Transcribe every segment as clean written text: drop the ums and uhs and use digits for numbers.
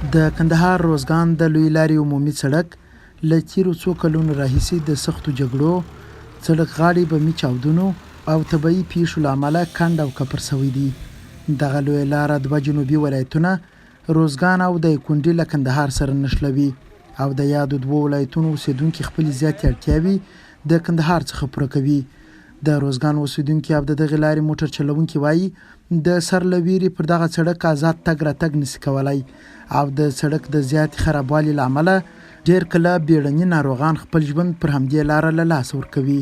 د کندهار روزګان د لوی لارې عمومي سړک له تېرو څو کلونو راهیسې د سختو جګړو، سړک غاړې بمي چاودنو او طبعي پېښو له امله کنډ او کپر شوی دی. دغه لویه لاره دوه جنوبي ولایتونه روزګان او دایکنډي له کندهار سره نښلوي او د یادو دوو ولایتونو اوسېدونکي خپلې زیاتې اړتیاوې د کندهار څخه پوره کوي. د روزګان اوسېدونکي او د دغې لارې موټر چلوونکي وايي، د سر له ویرې پر دغه سړک ازاد تګ راتګ نشي کولای او د سړک د زیاتې خرابوالي له امله ډېر کله بیړني ناروغان خپل ژوند پر همدې لاره له لاسه ورکوي.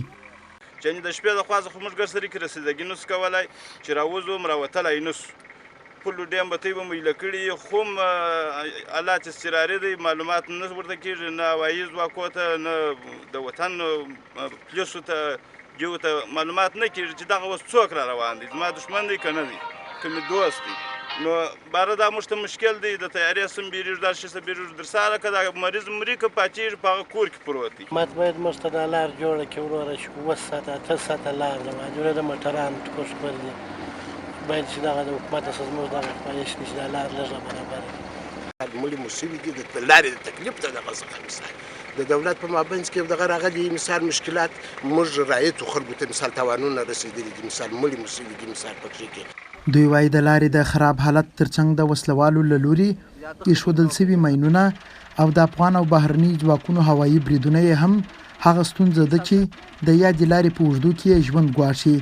یعنې د شپې د خوا څخه موږ ګر سري کې رسیدګي نشو کولای چې راوځو هم راوتلای نشو پل ډیم بتۍ به مو ایله کړي خو هم حالات اضطراري دی معلومات نه ورته کېږي نه هوایي ځواکو ته نه د وطن پولیسو ته دیو ته معلومات نه کیږي چې دغه اوس څوک را روان دی، زما دښمن دی که نه دی، که مې دوست دی. نو باره دا موږ ته مشکل دی، د طیارې څخه بیریږو، د هر شي څخه بیریږو، در سهاره که دا مریض مري که پاتیږي په هغه کور کې پروت دی. حکومت باید موږ ته دا لار جوړه کړي وروره چې 7 ساعته 8 ساعته لار ده باندې د موټرانو ټکر شکر دي. باید چې دغه د حکومت څخه زموږ دغه خواهش دی چې دا لار لږه برابره کړي. مړي مو شوي دي د لارې د تکلیف د دغه څخه مثال د دولت په مابینځ کې دغه راغلي مثال مشکلات موږ رایتو خلکو ته مثال تاوانونه رسېدلي دي، مثال مړي مو شوي دي مثال پکښې کې. دوی وايي، د لارې د خراب حالت ترڅنګ د وسلهوالو له لوري اېښودل شوي ماینونه او د افغان او بهرنیو ځواکونو هوایي بریدونه یې هم هغه ستونزه ده چې د یادې لارې په اوږدو کې یې ژوند ګواښي.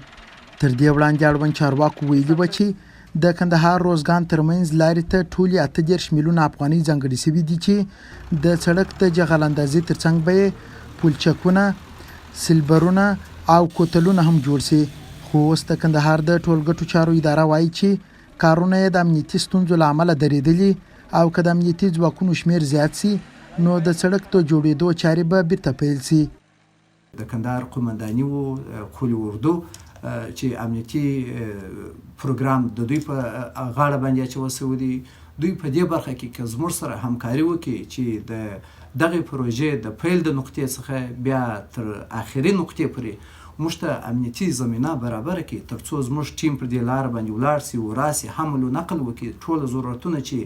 تر دې وړاندې اړوند چارواکو ویلي وه چې د کندهار روزګان ترمنځ لارې ته ټولې 38 میلیونه افغانۍ ځانګړې شوې دي چې د سړک د جغل اندازي ترڅنګ به یې پلچکونه، سلبرونه او کوتلونه هم جوړ شي. خو اوس د کندهار د ټولګټو چارو اداره وايي چې کارونه یې د امنیتي ستونزو له امله درېدلي او که د امنیتي ځواکونو شمېر زیات شي نو د سړک د جوړېدو چارې به بیرته پیل شي. د کندهار قومنداني وو قول اردو چې امنیتي پروګرام د دوی په غاړه باندې اچول شوی دی. دوی په دې برخه کې که زموږ سره همکاري وکړي چې د دغې پروژې د پیل د نقطې څخه بیا تر اخري نقطې پورې موږ ته امنیتي زمینه برابره کړي ترڅو زموږ ټیم پر دې لاره باندې ولاړ شي او راشي، حمل و نقل وکړي، ټول ضرورتونه چې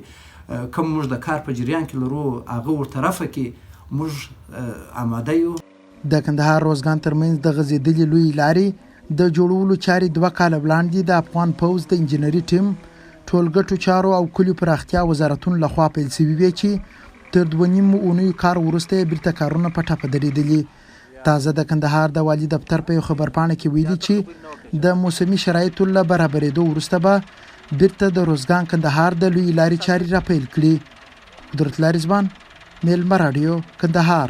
کوم موږ د کار په جریان کې لرو هغه ورته رفع کړي، موږ اماده یو. د کندهار روزګان ترمنځ د غځېدلې لویې لارې د جوړولو چارې 2 کاله وړاندې د افغان پوځ د انجنیري ټیم، ټولګټو چارو او کلیو پراختیا وزارتونو له خوا پیل شوې وې چې تر 2.5 اونیو کار وروسته یې بیرته کارونه په ټپه درېدلي. تازه د کندهار د والي دفتر په یو خبرپاڼه کې ویلي چې د موسمي شرایطو له برابرېدو وروسته به بیرته د روزګان کندهار د لویې لارې چارې راپیل کړي. قدرت الله رضوان، میلمه راډیو، کندهار.